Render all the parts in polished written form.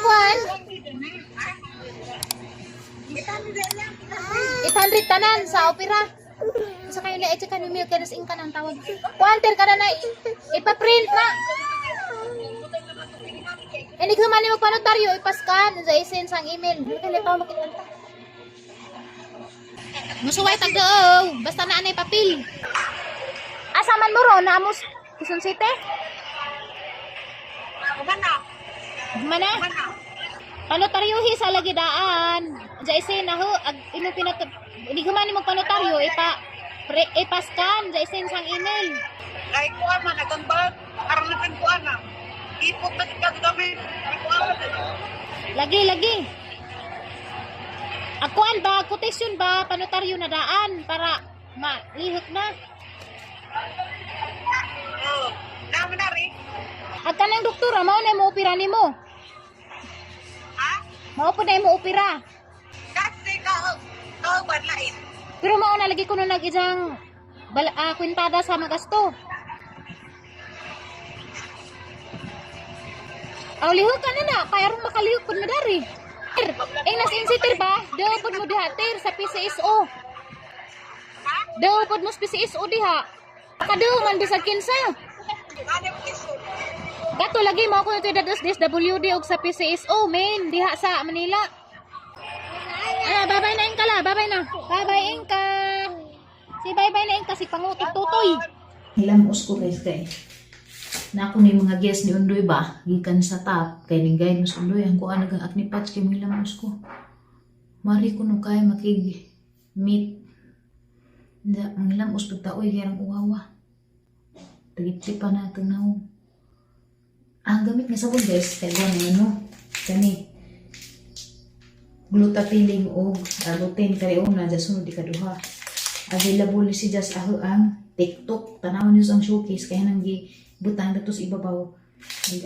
kuan? 800 tanan sa opera. Sa kayo na eche kanu milk kanus ingka nang tawag. Kuan ter kada na ipa-print na. Ini ko man ni magpanotaryo ipaskan sa essence ang email. Dili pa makita ta. Musuway tag doo, basta na anay papel. Asa man mo ron na amos Quezon City? Mana? Panotaryohi sa lagi daan. Diya isen na ho, ag imo pinat hindi ko man mo panotaryo ipa pre, ipaskan diya isen sang email. Kay kuha man agang bag aron na kuha na. Ipot na kag gamit. Kuha man. Lagi lagi. Akuan ba quotation ba panotaryo na daan para malihok na. Oh, naman na rin. Ag kanang doktora mao na mo opera nimo. Ha? Mao pud na mo opera. Kasi ka kauban lain. Pero mao na lagi kuno nag isang bal, kwintada sa magasto. Aw lihok ka na na, kaya aron makalihok pud mo dari. Ing nas insiter ba? Daw pud mo diha ter sa PCSO. Ha? Daw pud mo sa PCSO diha. Kadaw man bisag kinsa. Ano piso? Kato lagi mo ko ito dados DSWD og sa PCSO main diha sa Manila. Ana, bye-bye na ingka la, bye-bye na. Bye-bye ingka. Si bye-bye na ingka si pangutot tutoy. Hilamos ko guys kay na ako ni mga guest ni Undoy ba gikan sa top kay ning guide mo sa Undoy ang kuan nagang acne patch kay hilamos ko. Mari ko no kay makig meet da ang hilamos pud taoy kay ang uwawa. Tagipti pa na itong nahong. Ang gamit nga sabon guys kay kuan ano kani glutapiling og arbutin kay una ja sunod ikaduha. Available ni si Jas aho ang TikTok. Tanaw niyo ang showcase kaya nang gibutang dito sa ibabaw.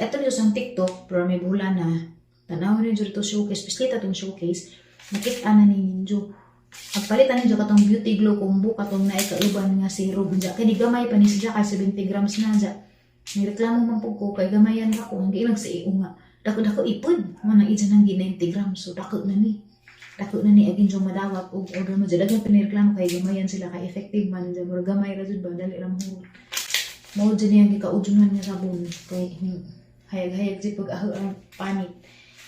Ato niyo ang TikTok pero may bula na. Tanaw niyo dito showcase. Pislita tong showcase. Nakita na ni ninyo. Pagpalitan ninyo katong beauty glow combo katong naay kauban nga serum. Diya kay di gamay pa ni siya kay 70 grams na diya. Nireklamo man pud ko kay gamayan ra ko ang giilang sa iyo nga. Dako-dako ipod. Mo nang ija nang gi 90 grams. So dako na ni. Dako na ni agin yung madawat og order mo dyan. Daghan pinireklamo kay gamayan sila kay effective man dyan. Murag gamay ra jud ba dali ra mahurot. Mao jud niyang gikaujunan nga sabon kay hayag-hayag jud pag aho ang panit.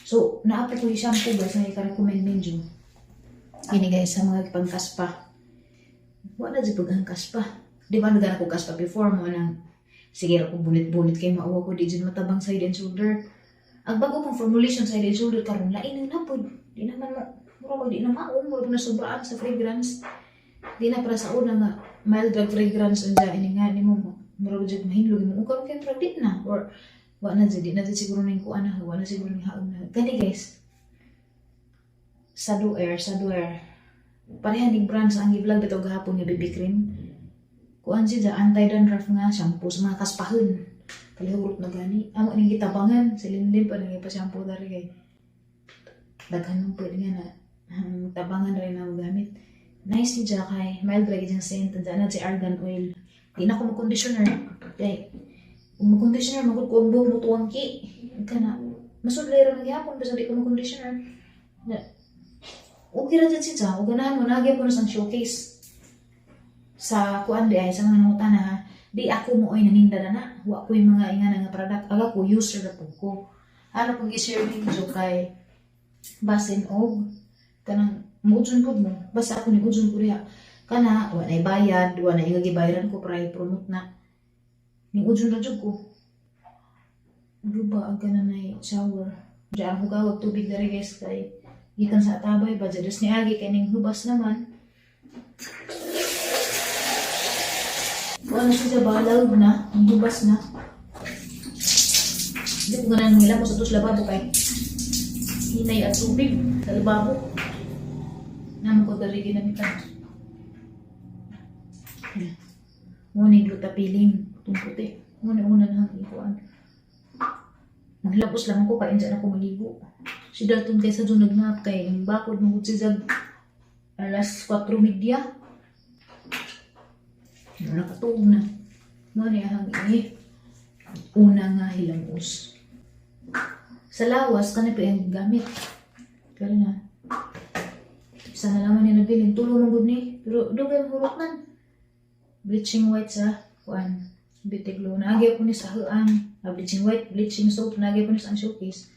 So naa po ko yung shampoo guys nga ika-recommend ninyo. Kini guys sa mga pangkaspa. Wa na jud pag ang kaspa. Di ba nagana ko kaspa before mo nang sige ra ko bunit-bunit kay mauwa ko di jud matabang sa head and shoulder. Ang bago pong formulation sa head and shoulder karon lain na napod. Di naman mo mura di na mao, mura na sobraan sa fragrance. Di na para sa una nga mild drug fragrance unja ini nga nimo mura jud mahinlog mo karon kay murag di na or wa na jud di na jud siguro ning kuan na wa na siguro ning haog na. Kani guys. Sadoer, Sadoer. Pareha ni brand sa ang gi-vlog bitaw gahapon nga BB cream. Kuan siya anti-dandruff nga shampoo sa mga kaspahon. Palihurot na gani. Amo ning gitabangan sa linlim pa nang ipa-shampoo dari kay daghan man pwede nga na ang tabangan rin na gamit. Nice ni siya kay mild lagi diyang scent. Tandaan na si argan oil. Di na ako mag-conditioner. Kay, kung mag-conditioner, magod ko ang buhok mo tuwangki. Kana, masudlay ra magyapon basta di ko mag-conditioner. Na, okay ra dyan siya. O ganahan mo, nagya po na sa showcase. Sa kuan di ay, sa mga nangutana ha, di ako mo ay naninda na na. Wa ko yung mga ingana nga product. Aga ko, user na po ko. Ano pong i-share ninyo kay basin og kanang muudson pud mo basta ako ni udson ko diha kana wa nay bayad wa na gibayaran ko para i-promote na ning udson ra jud ko Duba ang kana nay shower diyan ang hugawag tubig diri guys kay gikan sa atabay ba dyan ni agi kay ning hubas naman wala siya balawg na ang hubas na di ko ganan nila mo sa tos lababo kay hinay at tubig sa lababo. Naman ko dali ginamitan. Ngunit glutapiling. Itong puti. Ngunit una na ang ikuan. Maglabos lang ako kay dyan ako maligo. Si Dalton kay sa dunag na kay ang bakod mo si Zag alas 4:30. Nakatuog na. Ngunit ang una nga hilamos. Sa lawas, kani pa yung gamit. Pero na. Isa na naman yung nabilin. Tulo man gud ni. Pero dugay hurot man. Bleaching white sa kuan. Beauty glow. Naagay po ni sa huang. Bleaching white, bleaching soap. Naagay po ni sa ang showcase.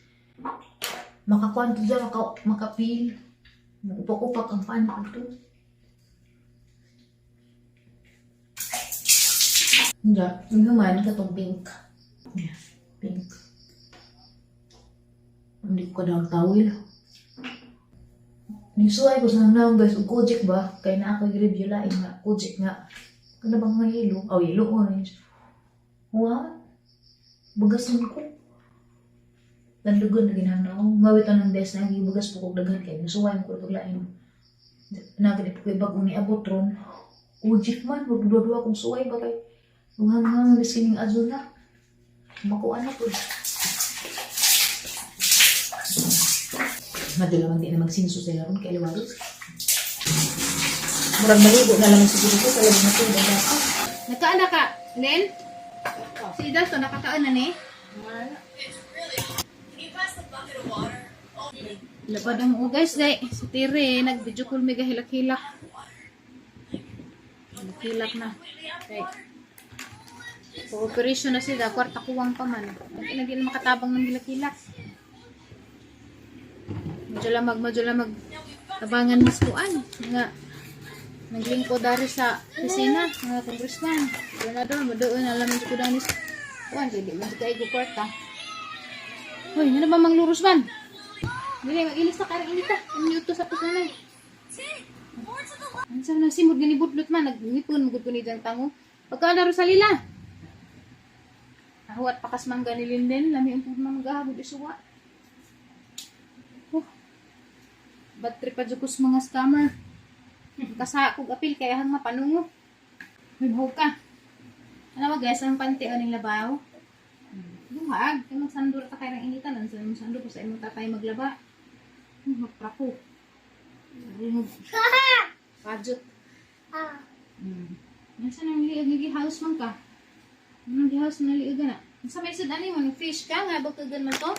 Makakuan to dyan, makapil. Upak-upak ang paan ko to. Hindi, yung human, katong pink. Yeah, pink. Hindi ko kadang tawil. Nisuay ko sa nang guys, ug Kojic ba? Kaya na ako i-review lain nga, Kojic nga. Kana bang nga yellow? Oh, yellow orange. What? Bagasan ko. Landugon na ginang na ako. Mawit ang best na gibugas po kog daghan kay nisuway ko paglain. Nagani po ko'y bag-o ni abot ron. Kojic man, wag duwa-duwa kong suway ba kay Lughang-hang biskin yung azul na. Makuha na po. Madalamang di na magsinso sila ron kay Aliwalos. Murag maligo na lang siguro ko kaya mga tuod ang bata. Nagkaan na ka, Len? Si Dalton, nakakaan na ni? Labad ang o guys, gay. Si Tire, nag-video call mega hilak-hilak. Hilak-hilak na. Okay. Cooperation na sila, kwarta kuwang pa man. Ang lagi na makatabang ng hilak-hilak. Medyo lamag tabangan mas kuan. Nga, naglingko dari sa opisina, mga congressman. Senador, madoon na lamang ko danis. Kuan, di man kay ko kwarta. Hoy, ano ba mangluros man? Dili, mag-ilis na karang inita. Ang yuto sa pusanay. Ano sa simod gani budlot man, naglipon magud ko ni dang tango. Pagka na Rosalila. Ahuat pakas mangga ni Linden, lami ang pud mangga habod isuwa. Oh. Bad trip pa jud ko sa mga scammer. Kasa kog apil kay hang mapanungo. Himho ka. Ano ba guys, ang panty aning labaw? Duhag, kay magsandura ta kay rang initan, ang sa sando ko sa imong tatay maglaba. Magprako. Pajot. Nasa nang liag nagi house man ka? Nang house man liag na. Sa may sud ani mo fish ka nga bakagan man to?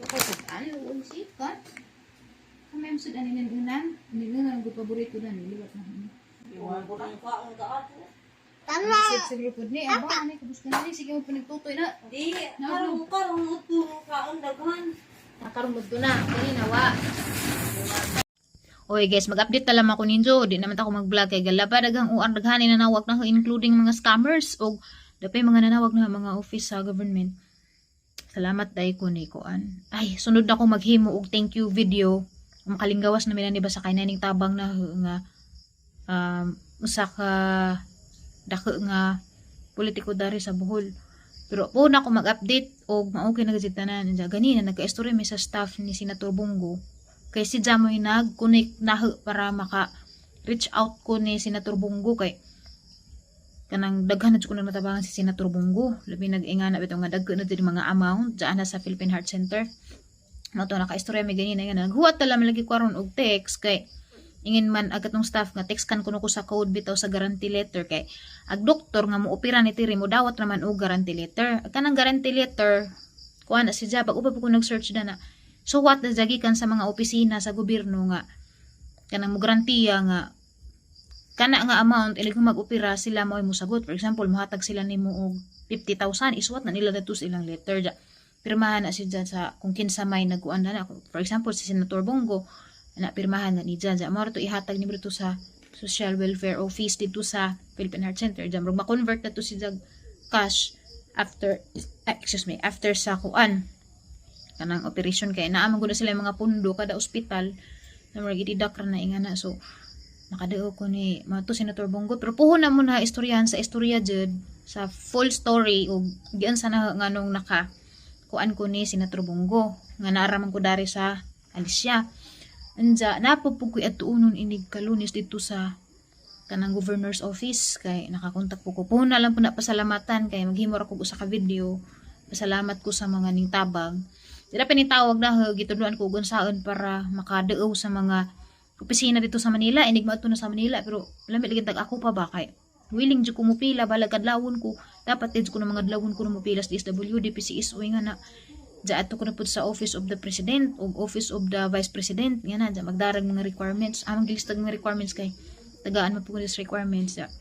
Baka sudan o sikat. Kami ang sud ani nan unan, ni unan ang paborito dan liwat na. Tama. Sige pud ni aba ani kabus ka na ni sige mo pinagtutoy na. Di, karong karong uto kaon daghan. Nakarumod ko na. Kani nawa. Oy guys, mag-update na lang ako ninyo. Di naman ako mag-vlog kay galaba daghang uang daghani nanawag na including mga scammers og dapay mga nanawag na mga office sa government. Salamat dai ko ni kuan. Ay, sunod na ako maghimo og thank you video. Makalinggawas na ni ba sa kay ning tabang na nga usa ka dako nga politiko dari sa Bohol. Pero po na ako mag-update og maokay na gid tanan. Nya ganina nagka-istorya mi sa staff ni Senator Bongo. Kay si Jamoy nag-connect na para maka reach out ko ni Senator Bongo kay kanang daghan na jud ko nang natabangan si Senator Bongo. Labi nag-ingana bitaw nga dagko na jud mga amount dyan na sa Philippine Heart Center. Mao to naka-istorya mi ganina nga naghuwat ta lang lagi ko aron og text kay ingin man agad ng staff nga text kan kuno ko sa code bitaw sa guarantee letter kay ag doktor nga moopera ni Tiri mo dawat naman og guarantee letter. Ag kanang guarantee letter kuan na si Jabag upa po ko nag-search na na. So what na jagikan sa mga opisina sa gobyerno nga kanang mo garantiya nga kana nga amount ilig mo mag-opera sila mo ay mosagot. For example, mohatag sila nimo og 50,000 isuwat na nila dato sa ilang letter ja. Pirmahan na siya sa kung kinsa may nagkuan na. For example, si Senator Bongo na pirmahan na ni dyan. Mao to ihatag ni to sa Social Welfare Office dito sa Philippine Heart Center. Diyan, murag ma-convert na to si jag cash after excuse me, after sa kuan kanang operation kay naa man gud na sila yung mga pundo kada ospital na murag i-deduct ra na ingana. So nakadao ko ni mga to Senator Bongo pero puhon na mo na istoryahan sa istorya jud sa full story og gian sa na nganong naka kuan ko ni Senator Bongo nga naaraman ko dari sa Alicia. Anja napupug ko'y adtuonon inig kalunes dito sa kanang governor's office kay nakakontak po ko. Puhon na lang po na pasalamatan kay maghimo ra kog usa ka video. Pasalamat ko sa mga ning tabang. Dira pinitawag na gitudloan ko ug unsaon para makadaaw sa mga opisina dito sa Manila. Inig maadto na sa Manila pero lami lagi tag ako pa ba kay willing jud ko mupila balag kadlawon ko. Dapat din ko ng mga adlawon ko na mopilas DSWD, PCSO nga na. Diya ato ko na pud sa Office of the President o Office of the Vice President nga na diya magdarag mga requirements. Among gilistag mga requirements kay tagaan mo po ko requirements diya.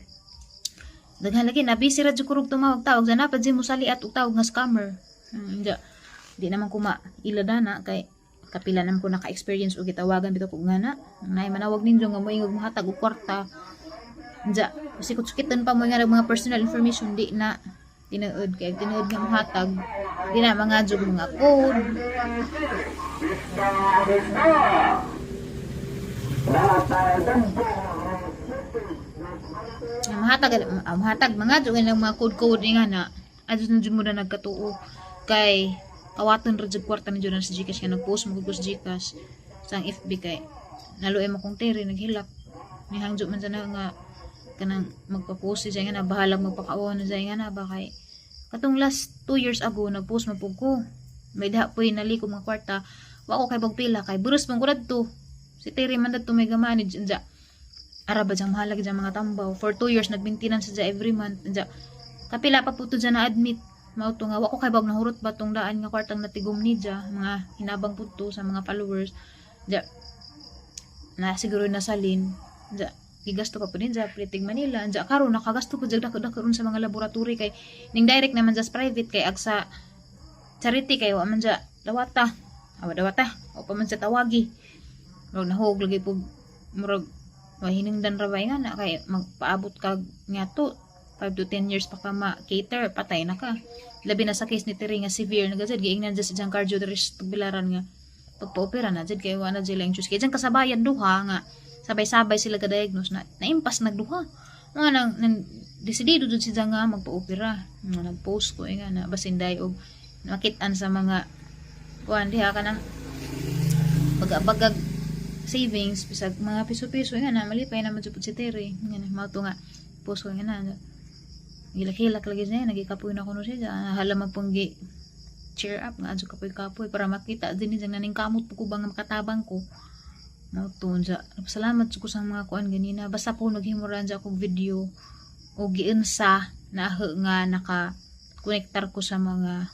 Daghan lagi na busy ra jud ko rog tumawag tawag diya napad mo sali at og tawag nga scammer. Diya di naman ko ma ila dana kay kapila naman ko naka-experience og gitawagan bitaw ko nga na. Nay manawag ninyo nga moingog mohatag og kwarta. Diya sikot-sikitan pa mo nga mga personal information, di na tinuod kay tinuod nga mohatag di na mga jud mga code. Nga mahatag ah, mahatag mga jud nga mga code code nga na adto na jud mo na nagkatuo kay kawaton ra jud kwarta ni jud na sa GCash nga nagpost mo gud sa GCash sa ang FB kay naluoy mo kong tere naghilak ni hangjo man sana nga kanang magpa-post siya nga na bahalag magpakaawa na siya nga na ba kay katong last 2 years ago nagpost man pud ko may daha po'y naliko mga kwarta, wa ko kay pagpila kay buros man ko dadto si Terry man dadto may ga-manage unja ara ba diyang mahalaga diyang mga tambaw. For 2 years nag-maintenance siya every month unja kapila pa po to dyan na admit mao to nga wa ko kay bag nahurot ba tong daan nga kwartang natigom ni dya mga hinabang pud to sa mga followers dya na siguro nasalin dya gigasto pa po din dya Pritig Manila dya karon nakagasto po dya dako dako ron sa mga laboratory kay ning direct naman dya sa private kay ag sa charity kay wa man dya dawata awa dawata o pa man sa tawagi murag nahug lagi po murag mahinungdan ra ba nga na kay magpaabot kag nga to 5 to 10 years pa ka ma-cater, patay na ka. Labi na sa case ni Terry nga severe na gazed giingnan dyan sa diyang cardiorespiraran nga pagpa-opera na dyan kay wala sila yung choice. Kaya dyan kasabayan duha nga sabay-sabay sila ka-diagnose na naimpas nagduha. Mga nang desidido dyan siya nga magpa-opera. Nga nag-post ko eh, nga na basin day og makitaan sa mga kuan diha ka ng pag-abagag savings bisag mga piso-piso nga na malipay naman jud pud si Terry nga na mao to nga post ko nga na gilak-hilak lagi siya nagikapoy na kuno siya hala man pong gi cheer up nga adyo kapoy-kapoy para makita din niya naning kamot po ko ba nga makatabang ko mao to. Unsa salamat ko sa mga kuan ganina basta po naghimuran sa akong video o giunsa na nga naka konektar ko sa mga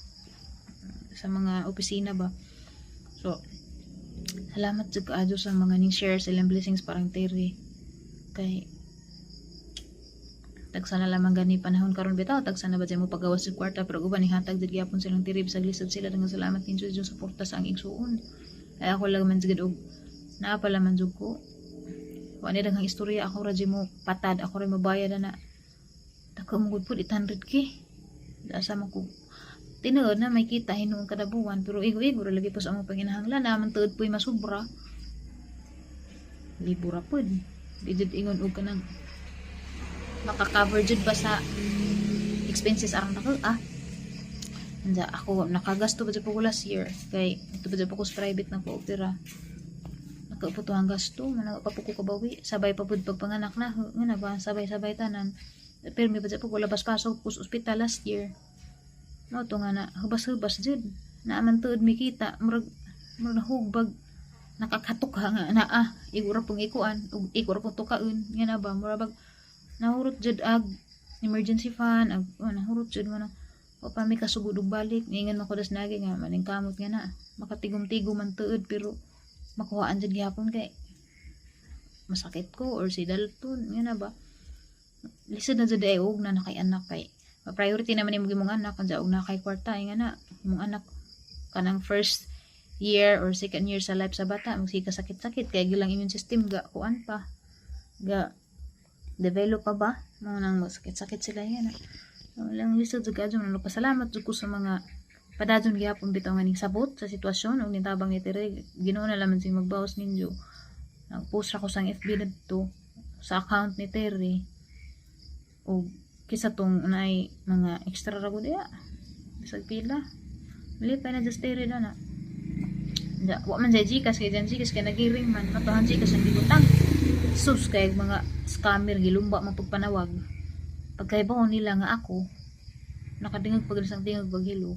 opisina ba. So salamat jud kaayo sa mga ning share sa ilang blessings parang Terry kay tagsa na lamang gani panahon karon bitaw, tagsa na ba dyan mo pagawas sa kwarta, pero uban hatag jud gyapon silang tiri bisag lisod sila. Daghang salamat ninyo sa inyong suporta sa ang igsuon ay ako lang man jud og naa pa man jud ko wa ni daghang istorya. Ako ra jud mo patad, ako ra mobayad ana. Dako mo gud pud 800K asa man ko tinuod na may kita hinuon kada buwan, pero igo-igo ra lagi po sa among panginahanglan na man tuod po'y masubra libo ra pod di jud ingon og kanang maka-cover jud ba sa expenses arang dako ah. Anja, ako nakagasto pa jud po ko last year kay ito pa jud po ko sa private na ko opera. Nakaupo to ang gasto man pa po ko kabawi sabay pa pud pagpanganak na nga na ba sabay-sabay tanan pero may pa jud po ko labas pasok ko sa ospital last year mao to nga na hubas-hubas jud naa man tuod mikita murag nahugbag nakakatok ha nga naa igo ra pong ikuan ug igo ra pong tukaon nga na ba mura bag nahurot jud ag emergency fund ag oh, nahurot jud mo na wa pa mi kasugod og balik. Ningan man ko das nagi nga maning kamot nga na makatigom-tigom man tuod pero makuhaan jud gihapon kay masakit ko or si Dalton nga na ba lisod na jud ay og na nakay anak kay priority naman imong imong anak kung og na kay kwarta nga na imong anak kanang first year or second year sa life sa bata magsika sakit-sakit kay gilang immune system ga kuan pa ga develop pa ba mga nang sakit-sakit sila yan. Walang lisod jud kadyo man. Pasalamat jud ko sa mga padayon gihapon bitaw nga ning sabot sa sitwasyon ug nitabang ni Tere. Ginoo na lamang sing magbawas ninyo. Nagpost ra ko sa FB didto sa account ni Terry og kisa tong naay mga extra ra gud iya bisag pila malipay na just Terry na na. Da, wa man sa Gcash kay dyan Gcash kay nagiring man matuhan Gcash ang gibutang sus kay mga scammer gilumba man pagpanawag pagkaibaw nila nga ako nakadingag pag isang tingag paghilo.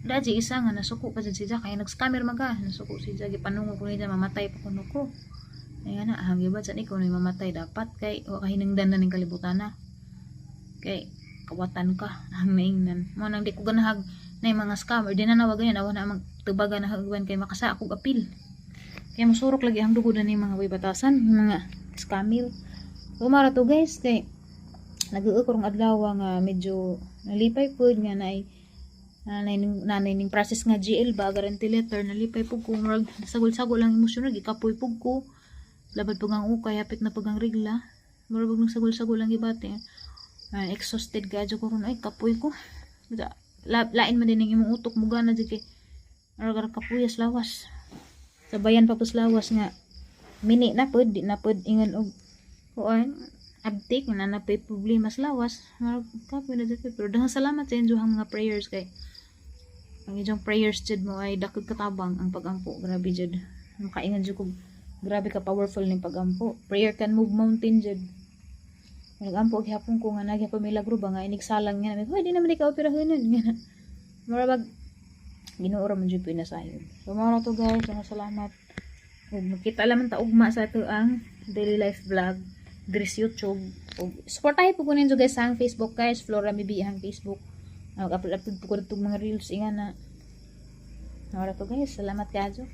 Daji isa nga nasuko pa jud siya kay nag-scammer man ka nasuko siya gipanungo ko niya mamatay pa kuno ko ay nga na hanggi ba sa ikaw na mamatay dapat kay wa kahinungdan na ning kalibutan na kay Kawatan ka ang naingnan mo nang di ko ganahag na yung mga scammer di na nawagan yan awa na mag tubagan na hagwan kay makasa akong apil kaya musurok lagi ang dugo na ni mga way batasan, yung mga scammer. So mara to, guys, kay nag-uo karong adlaw nga medyo nalipay pud nga naay nanay ning process nga GL ba, guarantee letter. Nalipay pud ko, murag sagol-sagol lang emosyon, gikapoy pud ko, labad pug ang ukay, hapit na pug ang regla, murag nang sagol-sagol lang gibati. Ah, exhausted gadyo ko ron ay, kapoy ko. Lain man din ang imong utok mo gana jud kay murag ra kapuyas lawas, sabayan pa pus lawas nga mini na pud, di na pud ingon og kuan abtik na na pay problema sa lawas, murag kapoy na jud ko. Pero daghang salamat sa inyong mga prayers kay ang inyong prayers jud mo ay dakog katabang ang pagampo. Grabe jud, makaingon jud ko, grabe ka powerful ning pagampo. Prayer can move mountain jud. Nagampo gihapon ko nga nagyapon milagro ba nga inigsalang nga namin, "Hoy, di naman ikaw operahanan." Nga na mura bag Ginoo ra man jud pinasayod. So mao ra to, guys, mga salamat ug magkita laman ta ugma sa ato ang daily life vlog diri sa YouTube. Ug suportahin po ko ninyo, guys, sa ang Facebook, guys, Flora Mibi ang Facebook. Mag-upload upload po ko dito mga reels inga na. Mao ra to, guys, salamat kayo.